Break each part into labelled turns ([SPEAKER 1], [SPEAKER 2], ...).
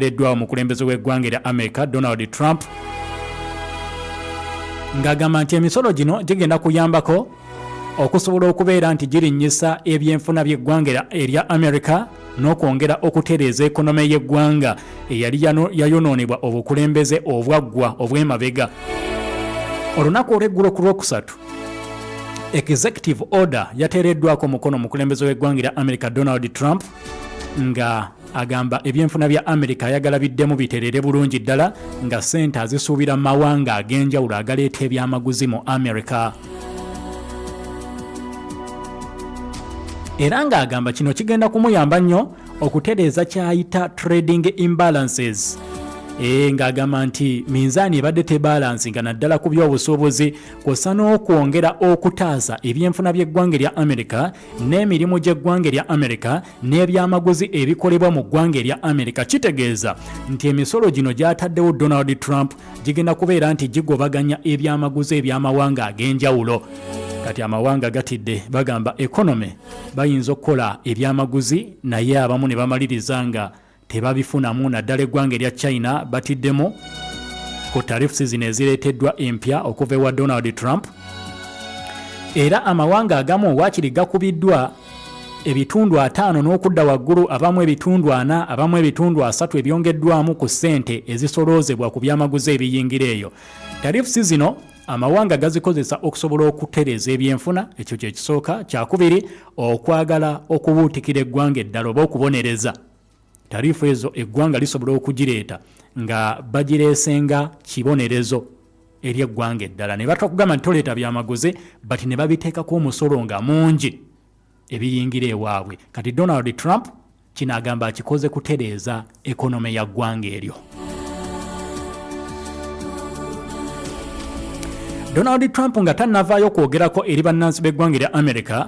[SPEAKER 1] Ereddwa omukulembeze w'eggwanga erya America Donald Trump ng'agamba nti emisolo gino gigenda kuyambako okusobola okubeera nti girinnyisa ebyenfuna by'eggwanga erya America n'okwongera okutereeza ekonome y'eggwanga eyali yayonoonebwa obukulembeze obwaggwa obw'emabega. Olunaku olw'eggulo ku Lwokusatu, Executive Order yateereddwako omukono omukulembeze w'eggwanga erya America Donald Trump nga agamba ebyenfuna bya Amerika ayagala biddemu biterere bulungi ddala nga ssente azisuubira mu mawanga ag'enjawulo agaleeta ebyamaguzi mu Amerika. Era ng'agamba kino kigenda kumuyamba nnyo okutereeza ky'ayita trading imbalances. E, ng'agamba nti minzaani ebadde tebalansinga naddala ku by'obusuubuzi kw'ossa n'okwongera okutaasa ebyenfuna by'eggwanga erya Amerika n'emirimu gy'eggwanga erya Amerika n'ebyamaguzi ebikolebwa mu ggwanga erya Amerika. Kitegeeza nti emisolo gino gy'ataddewo Donald Trump gigenda kubeera nti gigobaganya ebyamaguzi eby'amawanga ag'enjawulo. Kati amawanga gatidde, bagamba economy bayinza okukola ebyamaguzi naye abamu ne bamaliriza nga tebabifunamu naddala eggwanga erya China batiddemu ku tariffs zino ezireeteddwa empya okuva ewa Donald Trump. Era amawanga agamu waakiri gakubiddwa ebitundu 50 n'okudda waggulu, abamu ebitundu 40, abamu ebitundu 30 ebyongeddwamu ku ssente ezisoloozebwa ku byamaguzi ebiyingira eyo. Tariffs zino amawanga gazikozesa okusobola okutereeza ebyenfuna, ekyo kye kisooka. Kyakubiri, okwagala okubuutikira eggwanga eddala oba okubonereza. Tariifu ezo eggwanga lisobola okugireeta nga bagireese nga kibonerezo eri eggwanga eddala ne batakugamba nti toleeta byamaguzi but ne babiteekako omusolo nga mungi ebiyingira ewaabwe. Kati Donald Trump kino agamba akikoze kutereeza ekonome ya ggwanga eryo. Donald Trump nga tannavaayo kwogerako eri bannansi b'eggwanga erya America,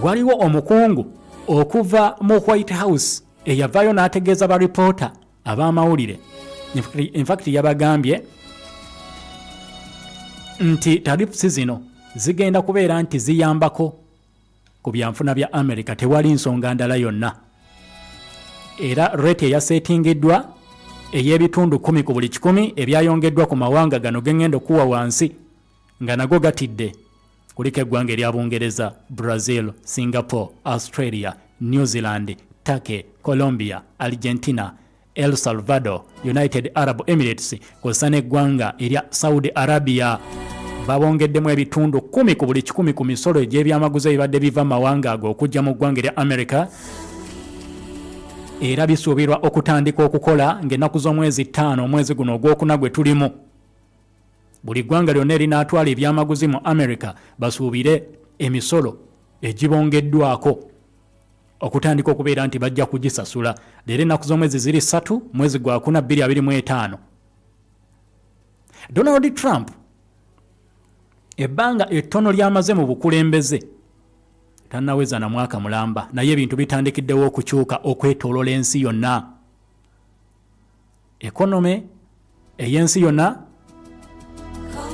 [SPEAKER 1] waliwo omukungu okuva mu White House eyavaayo n'ategeeza ba ripoota ab'amawulire. In fact yabagambye nti tariffs zino zigenda kubeera nti ziyambako ku byanfuna bya America, tewali nsonga ndala yonna. Era rate eyasetingiddwa ey'ebitundu 10 ku buli kikumi ebyayongeddwa ku mawanga gano gengenda okuwa wansi nga nago gatidde, kuliko eggwanga erya Bungereza, Brazil, Singapore, Australia, New Zealand, Turkey, Colombia, Argentina, El Salvador, United Arab Emirates kw'ossa n'eggwanga erya Saudi Arabia. Babongeddemu ebitundu 10 ku buli kikumi ku misolo egy'ebyamaguzi ebibadde biva mu mawanga ago okujja mu ggwanga erya America, era bisuubirwa okutandika okukola ng'ennaku z'omwezi 5 omwezi guno ogwokuna gwe tulimu. Buli ggwanga lyonna erinaatwala ebyamaguzi mu America basuubire emisolo egibongeddwako okutandika okubeera nti bajja kugisasula. Leero ennaku z'omwezi ziri 3 mwezi gwakuna 2025. Donald Trump ebbanga ettono ly'amaze mu bukulembeze tannaweza na mwaka mulamba, naye ebintu bitandikiddewo okukyuka okwetoolola ensi yonna. Ekonome ey'ensi yonna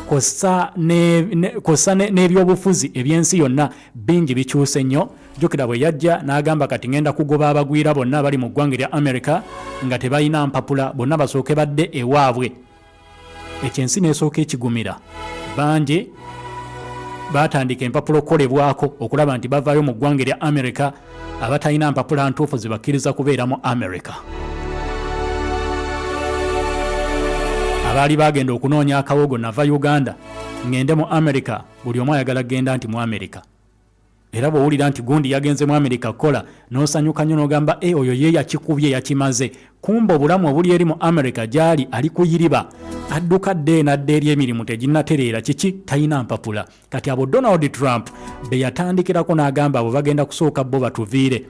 [SPEAKER 1] kw'ossa n'ebyobufuzi eby'ensi yonna bingi bikyuse nnyo. Jjukira bwe yajja n'agamba kati ngenda kugoba abagwira bonna abali mu ggwanga erya America nga tebalina mpapula, bonna basooke badde ewaabwe. Ekyo ensi n'esooka ekigumira. Bangi baatandika empapula okukolebwako okulaba nti bavaayo mu ggwanga erya America, abatalina mpapula ntuufu zibakkiriza kubeera mu America. Abaali bagenda okunoonya akawogo nava Uganda ngende mu America, buli omu ayagala kugenda nti mu America. Era bw'owulira nti gundi yagenze mu America kukola, n'osanyuka nnyo n'ogamba e oyo ye yakikubye yakimaze. Kumbe obulamu obuli eri mu America gy'ali ali kuyiriba, adduka dda eno adda eri emirimu teginnatereera, kiki talina mpapula. Kati abo Donald Trump be yatandikirako n'agamba abo bagenda kusooka bo batuviire,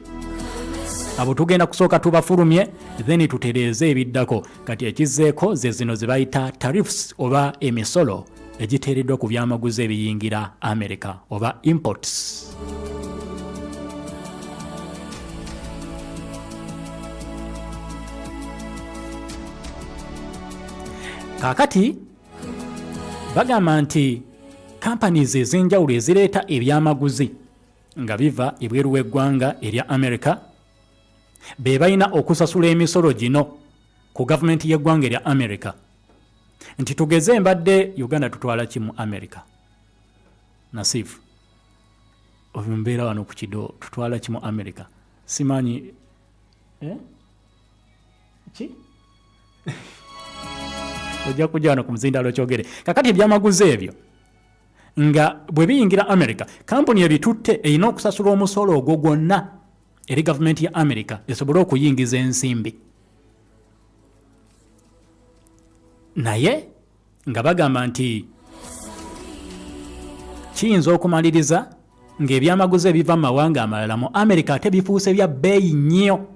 [SPEAKER 1] abo tugenda kusooka tubafulumye then tutereeze ebiddako. Kati ekizzeeko ze zino ze bayita tariffs oba emisolo egiteereddwa ku byamaguzi ebiyingira America oba imports. Kaakati bagamba nti companies ez'enjawulo ezireeta ebyamaguzi nga biva ebweru w'eggwanga erya America Be balina okusasula emisolo gino ku gavumenti y'eggwanga erya America. Nti tugeze mbadde Uganda tutwala ki mu America? Nasifu, mbeera wano ku kido, tutwala ki mu America? Simanyi, eh? Ki? Ojja kujja wano ku muzindalo kyogere. Kakati ebyamaguzi ebyo nga bwe biyingira America, kampuni ebitutte erina okusasula omusolo ogwo gwonna eri gavumenti ya America esobole okuyingiza ensimbi. Naye nga bagamba nti kiyinza okumaliriza ng'ebyamaguzi ebiva mu mawanga amalala mu America ate bifuuse bya bbeeyi nnyo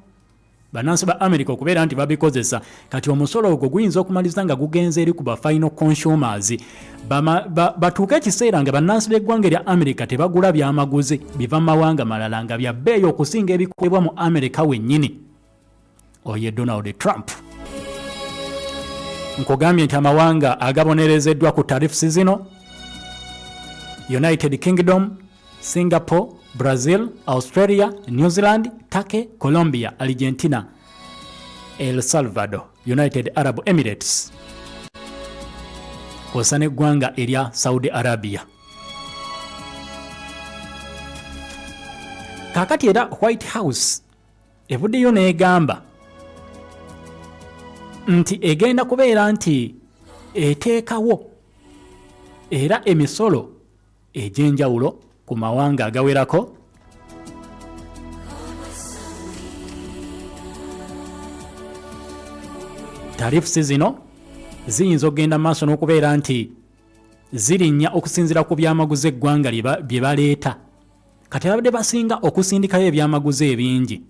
[SPEAKER 1] bannansi ba America okubeera nti babikozesa. Kati omusolo ogwo guyinza okumaliriza nga gugenze eri ku ba final consumers, batuuke ekiseera nga bannansi b'eggwanga erya America tebagula byamaguzi biva mu mawanga malala nga bya bbeeyi okusinga ebikolebwa mu America wennyini. Oye Donald Trump, nkugambye nti amawanga agabonerezeddwa ku tariffs zino: United Kingdom, Singapore, Brazil, Australia, New Zealand, Turkey, Colombia, Argentina, El Salvador, United Arab Emirates, kwosa n'eggwanga erya Saudi Arabia. Kaakati era White House evuddeyo n'egamba nti egenda kubeera nti eteekawo era emisolo egy'enjawulo ku mawanga agawerako tariffs zino ziyinza okugenda mu maaso n'okubeera nti zirinnya okusinziira ku byamaguzi eggwanga bye baleeta. Kati abadde basinga okusindikayo ebyamaguzi ebingi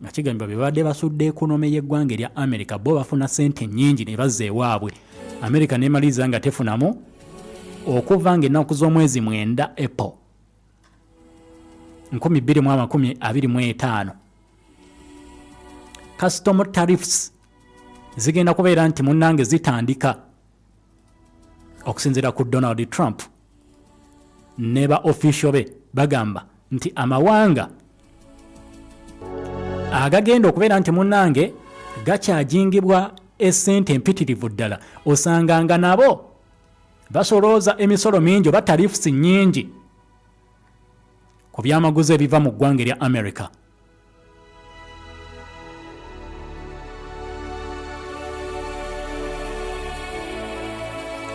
[SPEAKER 1] nga kigambibwa bye babadde basudde ekonome y'eggwanga erya America, bo bafuna ssente nnyingi ne bazza ewaabwe, America nemaliriza nga tefunamu. Okuva ng'ennaku z'omwezi 9 April 2025, custom tariffs zigenda kubeera nti munnange zitandika. Okusinziira ku Donald Trump ne ba official be, bagamba nti amawanga agagenda okubeera nti munnange gakyajingibwa esente empitirivu ddala, osanga nga nabo basolooza emisolo mingi oba tariffs nnyingi ku byamaguzi ebiva mu ggwanga erya America.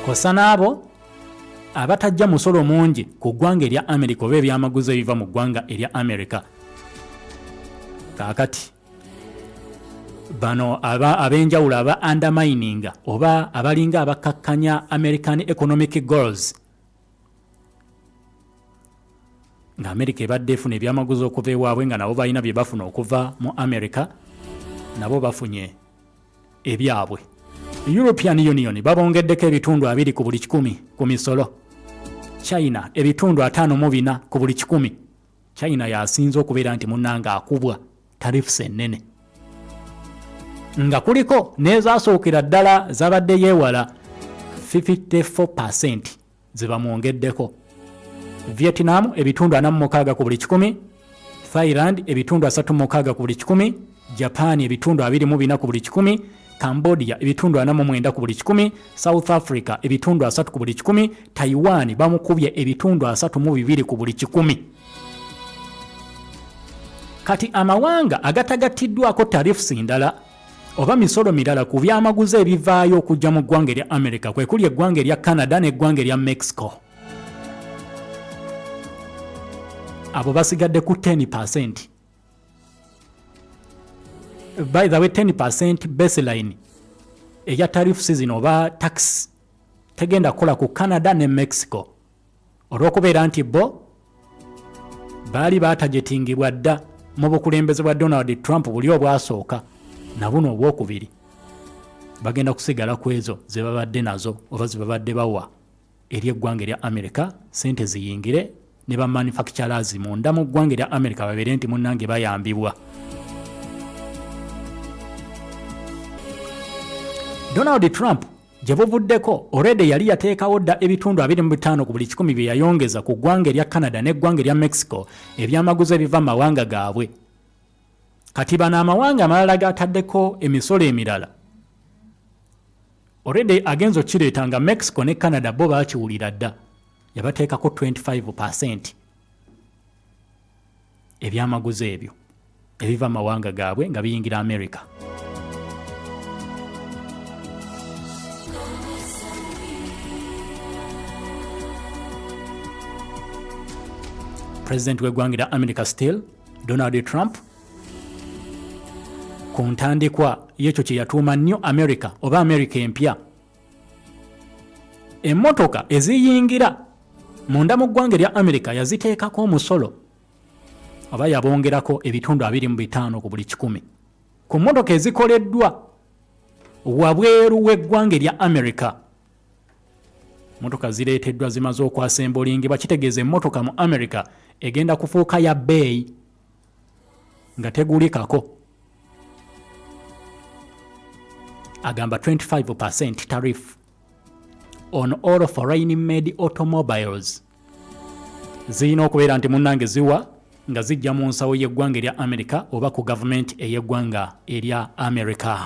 [SPEAKER 1] Kosa n'abo abatajja musolo mungi ku ggwanga erya America oba ebyamaguzi ebiva mu ggwanga erya America. Kaakati bano ab'enjawulo aba undermininga oba abalinga abakakkanya American economic goals, nga America ebadde efuna ebyamaguzi okuva ewaabwe, nga nabo balina bye bafuna okuva mu America, nabo bafunye ebyabwe. European Union babongeddeko ebitundu 20 ku buli kikumi ku misolo. China ebitundu 54 ku buli kikumi. China yasinze okubeera nti munnanga akubwa tariffs ennene, nga kuliko n'ezasookera ddala zabadde yeewala 54% ze bamwongeddeko. Vietnam ebitundu 46 ku buli kikumi, Thailand ebitundu 36 ku buli kikumi, Japan ebitundu 24 ku buli kikumi, Cambodia ebitundu 49 ku buli kikumi, South Africa ebitundu 30 ku buli kikumi, Taiwan bamukubye ebitundu 32 ku buli kikumi. Kati amawanga agatagattiddwako tariffs ndala oba misolo mirala ku byamaguzi ebivaayo okujja mu ggwanga erya America kwe kuli eggwanga erya Canada n'eggwanga erya Mexico. Abo basigadde ku 10%. By the way, 10% baseline eya tariffs zino oba tax tegenda kukola ku Canada ne Mexico olw'okubeera nti bo baali batajetingibwa dda mu bukulembeze bwa Donald Trump buli obwasooka na buno obwokubiri. Bagenda kusigala ku ezo ze babadde nazo oba ze babadde bawa eri eggwanga erya America, sente ziyingire ne ba manufacturers munda mu ggwanga erya America babeere nti munnange bayambibwa. Donald Trump gye buvuddeko already yali yateekawo dda ebitundu 25 ku buli kikumi bye yayongeza ku ggwanga erya Canada n'eggwanga erya Mexico ebyamaguzi ebiva mu mawanga gaabwe. Kati bano amawanga amalala gataddeko emisolo emirala already agenza okireeta nga Mexico ne Canada bo bakiwulira dda, yabateekako 25% ebyamaguzi ebyo ebiva mu mawanga gaabwe nga biyingira America. President w'eggwanga erya America still Donald Trump ku ntandikwa y'ekyo kye yatuuma New America oba America empya, emmotoka eziyingira munda mu ggwanga erya America yaziteekako omusolo oba yabongerako ebitundu 25 ku buli kikumi ku mmotoka ezikoleddwa wabweru w'eggwanga erya America. Mmotoka zireeteddwa zimaze okwasembolingibwa, kitegeeza emmotoka mu America egenda kufuuka ya bbeeyi nga tegulikako. Agamba 25% tariff on all foreign made automobiles zirina okubeera nti munnange ziwa nga zijja mu nsawo y'eggwanga erya America oba ku gavumenti ey'eggwanga erya America.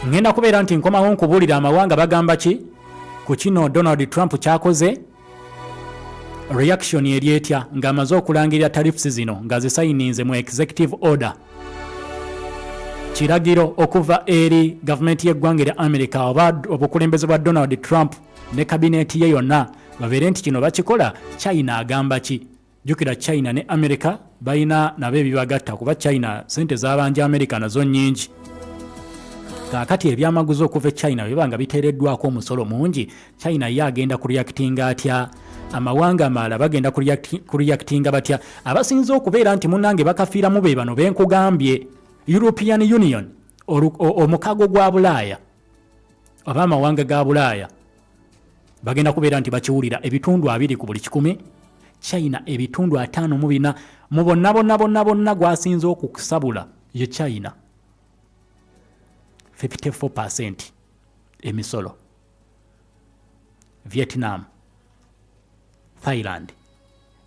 [SPEAKER 1] Ngenda kubeera nti nkomawo nkubuulira amawanga bagamba ki ku kino Donald Trump kyakoze, reaction eri etya ng'amaze okulangirira tariffs zino ng'azisayininze mu executive order, kiragiro okuva eri gavumenti y'eggwanga erya America oba obukulembeze bwa Donald Trump ne kabineeti ye yonna babeere nti kino bakikola. China agamba ki? Jjukira China ne America balina nabo ebibagatta, kuba China sente zabanja America nazo nnyingi. Kaakati ebyamaguzi okuva e China biba nga biteereddwako omusolo mungi, China ye agenda kureactinga atya? Amawanga amalala bagenda kureactinga batya? Abasinze okubeera nti munnange bakafiiramu be bano benkugambye, European Union, omukago gwa Bulaaya oba amawanga ga Bulaaya bagenda kubeera nti bakiwulira ebitundu 20 ku buli kikumi. China ebitundu 54 mu bonna bonna bonna bonna gwasinze okukusabula ye China, 54% emisolo. Vietnam, Thailand,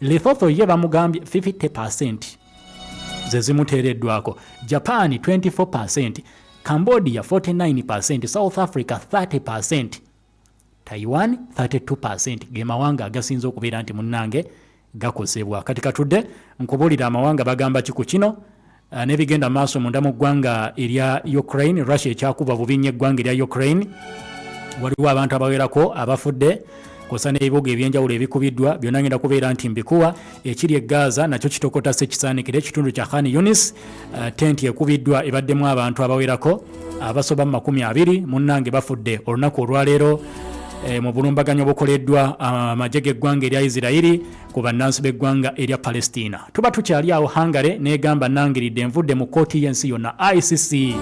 [SPEAKER 1] Lesotho ye bamugambye 50% ze zimuteereddwako, Japan 24%, Cambodia 49%, South Africa 30%, Taiwan 32%, ge mawanga agasinze okubeera nti munnange gakosebwa. Kati katudde nkubuulira amawanga bagamba ki ku kino n'ebigenda maaso munda mu ggwanga erya Ukraine. Russia ekyakuba bubi nnyo eggwanga erya Ukraine, waliwo abantu abawerako abafudde kwosa n'ebibuga ebyenjawulo ebikubiddwa. Byonna ngenda kubeera nti mbikuwa. Ekiri e Gaza nakyo kitokota sekisaanikira, ekitundu kya Khan Yunis, tenti ekubiddwa ebaddemu abantu abawerako abasoba mu 20 munnange bafudde olunaku olwaleero mu bulumbaganyi obukoleddwa amagye g'eggwanga erya Isirayiri ku bannansi b'eggwanga erya Palestina. Tuba tukyali awo, Hungary n'egamba nangiridde nvudde mu kkooti y'ensi yonna ICC,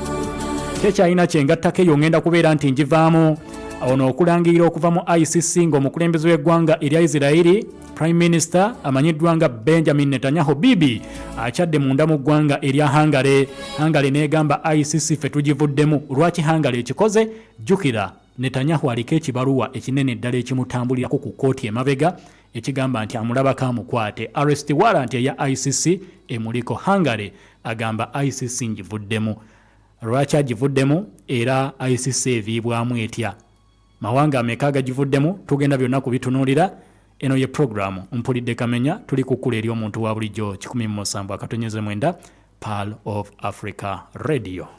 [SPEAKER 1] tekyalina kyengattako eyo, ngenda kubeera nti njivaamu. Ono okulangirira okuva mu ICC ng'omukulembeze w'eggwanga erya Isirayiri, Prime Minister amanyiddwa nga Benjamin Netanyahu Bibi, akyadde munda mu ggwanga erya Hungary. Hungary n'egamba ICC ffe tugivuddemu. Lwaki Hungary ekikoze? Jjukira Netanyahu aliko ekibaluwa ekinene ddala ekimutambulirako ku kkooti emabega ekigamba nti amulabako amukwate, arrest warrant eya ICC emuliko. Hungary agamba ICC ngivuddemu. Lwaki agivuddemu era ICC eviibwamu etya? Mawanga ameka agagivuddemu? Tugenda byonna kubitunuulira. Eno ye programu Mpulidde Kamenya, tuli ku kkula eri omuntu wa bulijjo 107.9 Pearl of Africa Radio.